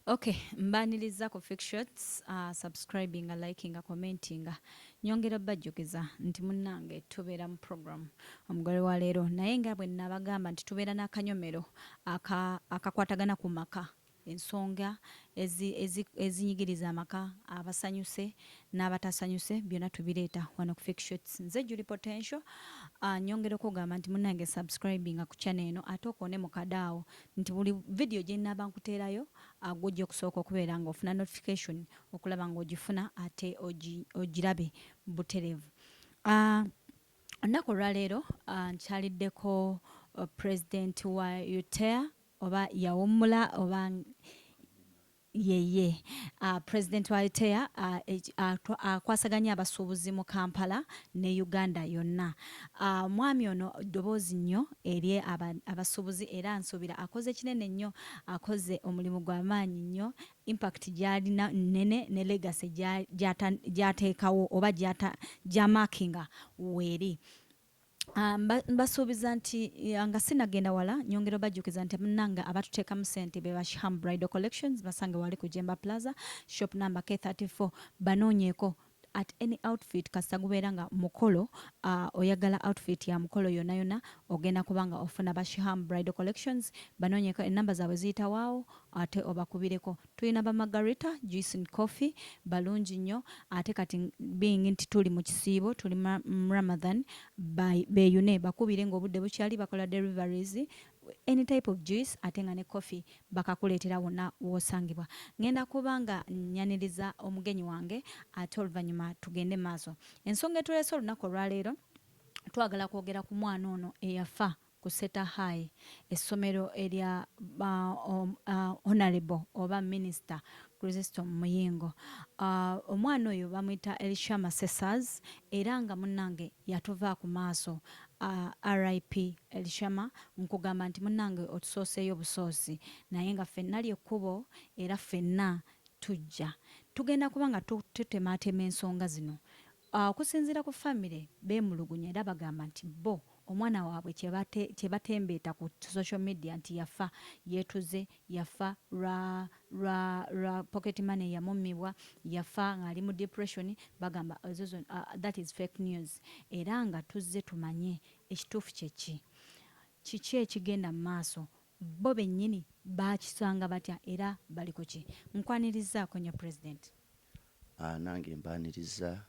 Okay, mbaniriza ku Fix Shots, subscribinga, likinga, commentinga. Nyongera bajjukiza nti munnange tubeera mu program Omugole wa Leero, naye nga bwe nabagamba nti tubeera n'akanyomero akakwatagana ku maka, ensonga ezinyigiriza amaka, abasanyuse n'abatasanyuse, byonna tubireeta wano ku Fix Shots. Nze Julie Potential. Nyongera okugamba nti munnange subscribinga ku channel eno, ate okoone mu kadaawo nti buli video gye nnaaba nkuteerayo gw'ojja okusooka okubeera ng'ofuna notification, okulaba ng'ogifuna ate ogirabe butereevu. Olunaku olwaleero nkyaliddeko president wa UTEA, oba yawummula oba yeye president wa UTEA, akwasaganya abasuubuzi mu Kampala ne Uganda yonna. Omwami ono ddoboozi nnyo eri abasuubuzi, era nsuubira akoze kinene nnyo, akoze omulimu gw'amaanyi nnyo. Impact gy'alina nnene ne legacy gy'ateekawo oba gy'amarkinga weeri. Mbasuubiza nti nga sinagenda wala, nyongera obajjukiza nti munnange abatuteekamu ssente be ba Sham Bridal Collections, basange wali ku Jemba Plaza, shop number K34. Banoonyeeko at any outfit, kasita gubeera nga mukolo, oyagala outfit ya mukolo yonna yonna, ogenda kuba nga ofuna ba Sham Bridal Collections. Banoonyeeko, enamba zaabwe ziyitawaawo ate obakubireko. Tulina ba Margarita Juice and Coffee, balungi nnyo. Ate kati being nti tuli mu kisiibo, tuli mu Ramadan, beeyune bakubire ng'obudde bukyali. Bakola deliveries, any type of juice ate nga ne coffee bakakuleetera wonna w'osangibwa. Ngenda kuba nga nyaniriza omugenyi wange, ate oluvannyuma tugende maaso. Ensonga etuleese olunaku olwaleero, twagala kwogera ku mwana ono eyafa ku Seta High, essomero erya honorable oba Minister Chrysostom Muyingo. Omwana oyo bamuyita Elishama Sesas, era nga munnange yatuva ku maaso. RIP Elishama, nkugamba nti munnange otusooseeyo busoosi, naye nga ffenna lyekkubo era ffenna tujja tugenda kuba nga tutemaatema ensonga zino. Okusinziira ku famire, beemulugunya era bagamba nti bo omwana waabwe kye batembeeta ku social media nti yafa yeetuze, yafa lwa pocket money yamummibwa, yafa ng'ali mu depression, bagamba ezo that is fake news. Era nga tuzze tumanye ekituufu kye ki, kiki ekigenda mu maaso, bo bennyini baakisanga batya era bali ku ki? Nkwanirizaako nnyo, President. Nange mbaaniriza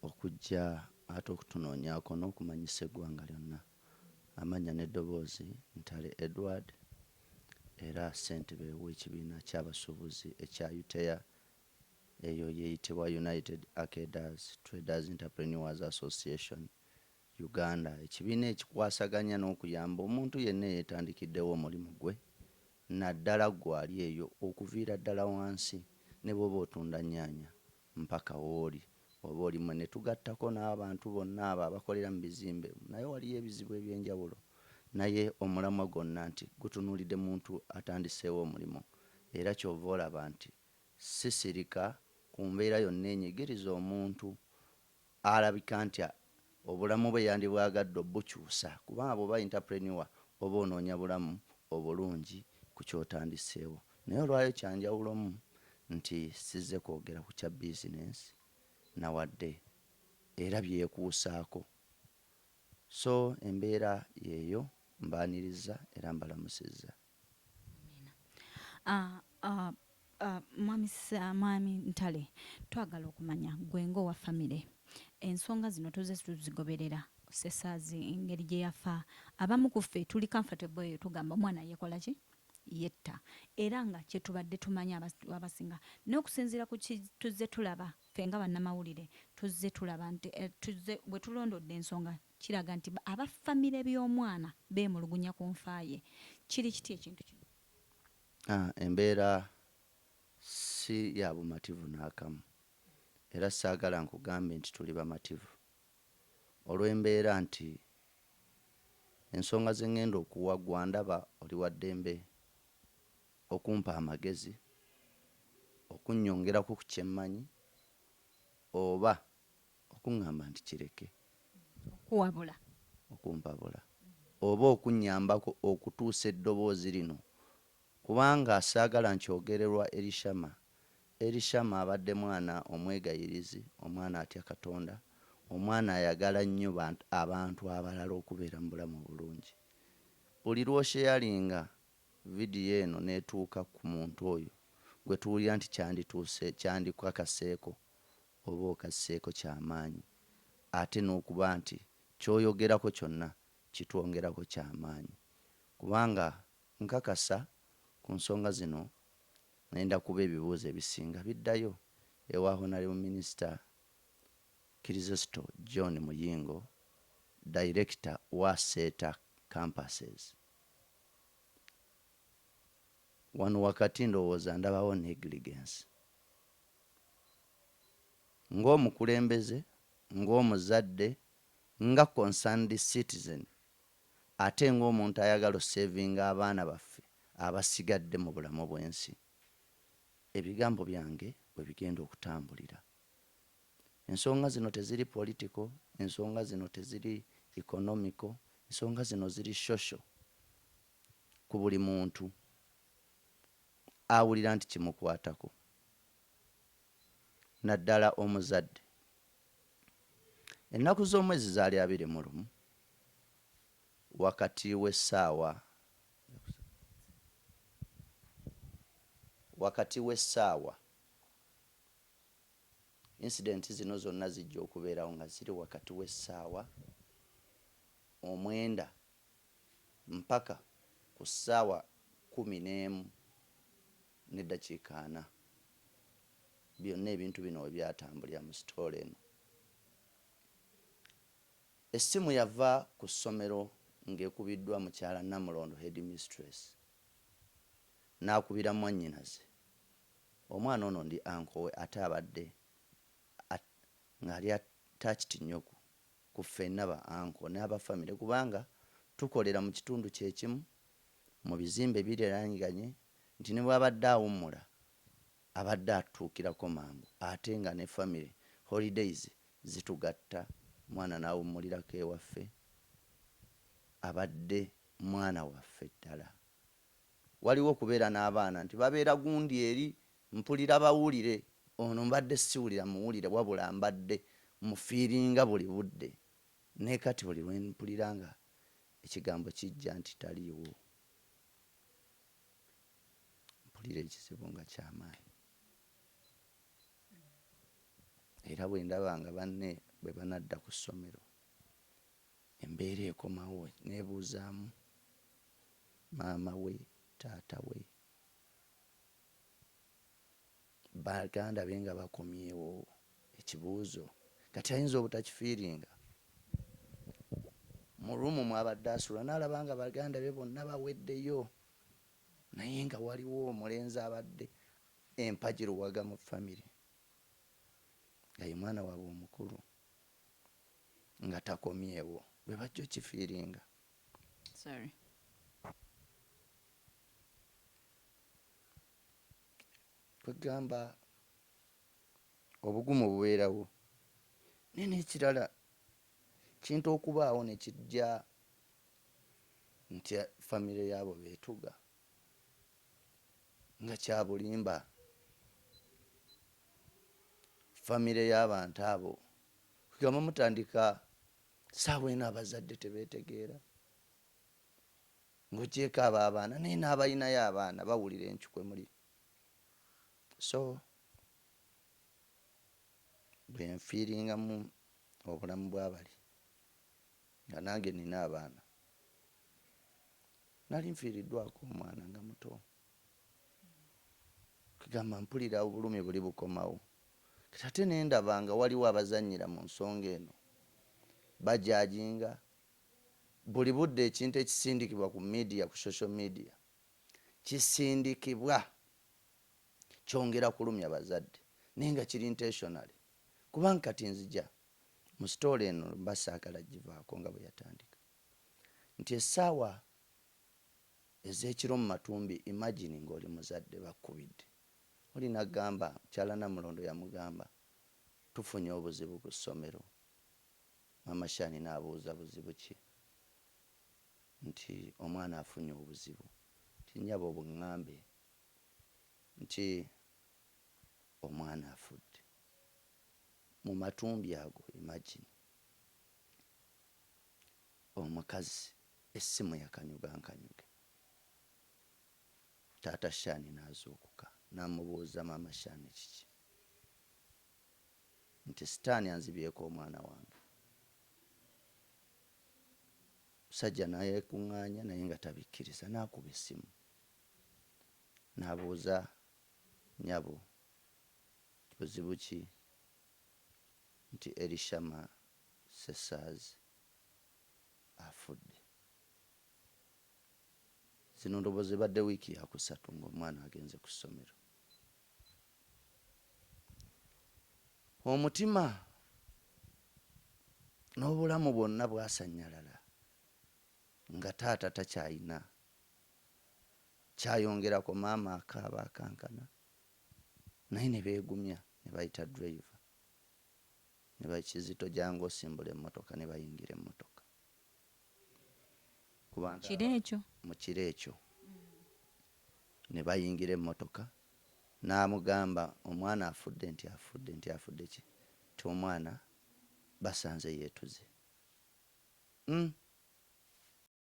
okujja ate okutunoonyaako n'okumanyisa eggwanga lyonna. Amannya n'eddoboozi, Ntale Edward, era ssentebe w'ekibiina ky'abasuubuzi ekya UTEA, eyo yeeyitibwa United Arcaders Traders Entrepreneurs Association Uganda, ekibiina ekikwasaganya n'okuyamba omuntu yenna eyeetandikiddewo omulimu gwe, naddala ggwe ali eyo okuviira ddala wansi, ne bw'oba otunda nnyaanya mpaka w'oli oba oli mwe, ne tugattako n'abantu bonna abo abakolera mu bizimbe, naye waliyo ebizibu eby'enjawulo, naye omulamwa gwonna nti gutunuulidde muntu atandiseewo omulimu. Era ky'ova olaba nti sisirika ku mbeera yonna enyigiriza omuntu alabika nti obulamu bwe yandibwagadde obukyusa, kubanga bw'oba entrepreneur oba onoonya bulamu obulungi ku ky'otandiseewo. Naye olwaleero kyanjawulomu nti sizze kwogera ku kya bizinensi nawadde era byekuusaako. So embeera yeeyo, mbaaniriza era mbalamusizza. Mwami Ntale, twagala okumanya gwe ng'owa famire, ensonga zino tuzze tuzigoberera. Sesaazi engeri gye yafa, abamu ku ffe tuli comfortable eyo, tugamba omwana yeekola ki, yetta, era nga kye tubadde tumanyi abasinga. N'okusinziira ku tuzze tulaba ffe nga bannamawulire, tuzze tulaba nti tuzze bwe tulondodde ensonga, kiraga nti aba famire by'omwana beemulugunya ku nfa ye. Kiri kiti ekintu kino? Embeera si ya bumativu n'akamu, era saagala nkugambe nti tuli bamativu olw'embeera nti ensonga ze ŋŋenda okuwa, gwandaba oli wa ddembe okumpa amagezi, okunnyongerako ku kye mmanyi, oba okuŋŋamba nti kireke. Okuwabula. Okumpabula oba okunnyambako okutuusa eddoboozi lino ku Kubanga saagala nkyogere lwa Erishama. Erishama abadde mwana omwegayirizi, omwana atya Katonda, omwana ayagala nnyo abantu abalala okubeera mu bulamu obulungi. Buli lw'osheyalinga vidiyo eno n'etuuka ku muntu oyo gwe tuwulira nti kyandituuse, kyandikakaseeko oba okasseeko kya maanyi ate n'okuba nti ky'oyogerako kyonna kitwongerako kya maanyi kubanga nkakasa ku nsonga zino ngenda kuba ebibuuzo ebisinga biddayo ewa Honarable Minister Kirizesto John Muyingo Director wa Seeta Campuses. Wano wakati ndowooza ndabawo negligence. Ng'omukulembeze, ng'omuzadde, nga concerned citizen ate ng'omuntu ayagala osevinga abaana baffe abasigadde mu bulamu bw'ensi, ebigambo byange webigenda okutambulira. Ensonga zino teziri political, ensonga zino teziri economical, ensonga zino ziri social ku buli muntu awulira nti kimukwatako naddala omuzadde. Ennaku z'omwezi zaali 21 wakati w'essaawa wakati w'essaawa Incident zino zonna zijja okubeerawo nga ziri wakati w'essaawa omwenda mpaka ku ssaawa 11:40. Byonna ebintu bino we byatambulira mu sitoolo eno. Essimu yava ku ssomero ng'ekubiddwa mukyala Namulondo Headmistress n'akubira mwannyinaze. Omwana ono ndi uncle we ate abadde ng'ali attached nnyo ku ffenna ba uncle n'aba famire kubanga tukolera mu kitundu kye kimu, mu bizimbe biriraanyiganye nti ne bw'abadde awummula abadde atutuukirako mangu ate nga ne famire holidays zitugatta omwana n'awummulirako ewaffe abadde mwana waffe ddala. Waliwo okubeera n'abaana nti babeera gundi eri mpulira bawulire ono mbadde siwulira muwulire wabula mbadde mufiiringa buli budde ne kati buli lwe mpulira nga ekigambo kijja nti taliiwo mpulira ekizibu nga kyamaanyi era bwe ndaba nga banne bwe banadda ku ssomero embeera ekomawo neebuuzaamu maama we, taata we, baganda be nga bakomyewo ekibuuzo kati ayinza obutakifiiringa mu ruumu mwabadde asula n'alaba nga baganda be bonna baweddeyo naye nga waliwo omulenzi abadde empagi luwaga mu famire nga ye mwana waabwe omukulu nga takomyewo bwe bajja okifiiringa. Sorry. Kwegamba obugumu bubeerawo naye n'ekirala kintu okubaawo ne kijja nti famire yaabo beetuga nga kya bulimba. Famire y'abantu abo kwegamba mutandika ssaawa eno abazadde tebeetegeera ng'ogyeko ab'abaana naye n'abalinayo abaana bawulira encukwe muli so bwe nfiiringamu obulamu bw'abali nga nange nina abaana nali nfiiriddwako omwana nga muto kwegamba mpulira obulumi buli bukomawo kati ate ne ndaba nga waliwo abazannyira mu nsonga eno bajajinga buli budde ekintu ekisindikibwa ku media ku social media kisindikibwa kyongera kulumya bazadde naye nga kiri intentionally kubanga kati nzija mu story eno mba saagala givaako nga bwe yatandika nti essaawa ez'ekiro mu matumbi imagine ng'oli muzadde bakkubidde oli n'agamba mukyala Namulondo yamugamba tufunye obuzibu ku ssomero Maama Shani n'abuuza buzibu ki nti omwana afunye obuzibu. Nti nnyabo obuŋŋambe nti omwana afudde mu matumbi ago. Imagine, omukazi essimu yakanyuga nkanyuge. Taata Shani n'azuukuka n'amubuuza, "Maama Shani, kiki?" Nti sitaani anzibyeko omwana wange. Musajja nayekuŋŋaanya naye nga tabikkiriza, n'akuba essimu n'abuuza, "Nyabo, buzibu ki?" Nti Erishama Sesaazi afudde. Zino ndowooza ebadde wiiki yakusatu ng'omwana agenze ku ssomero. Omutima n'obulamu bwonna bwasannyalala nga taata takyayina kyayongerako. Maama akaaba, akankana, naye ne beegumya ne bayita driver ne bakizito, "Jangu osimbula emmotoka." Ne bayingira emmotoka kubanga Kiro ekyo? Mu kiro ekyo ne bayingira emmotoka. N'amugamba, "Omwana afudde?" Nti afudde. Nti afudde ki? Ti omwana basanze yeetuze.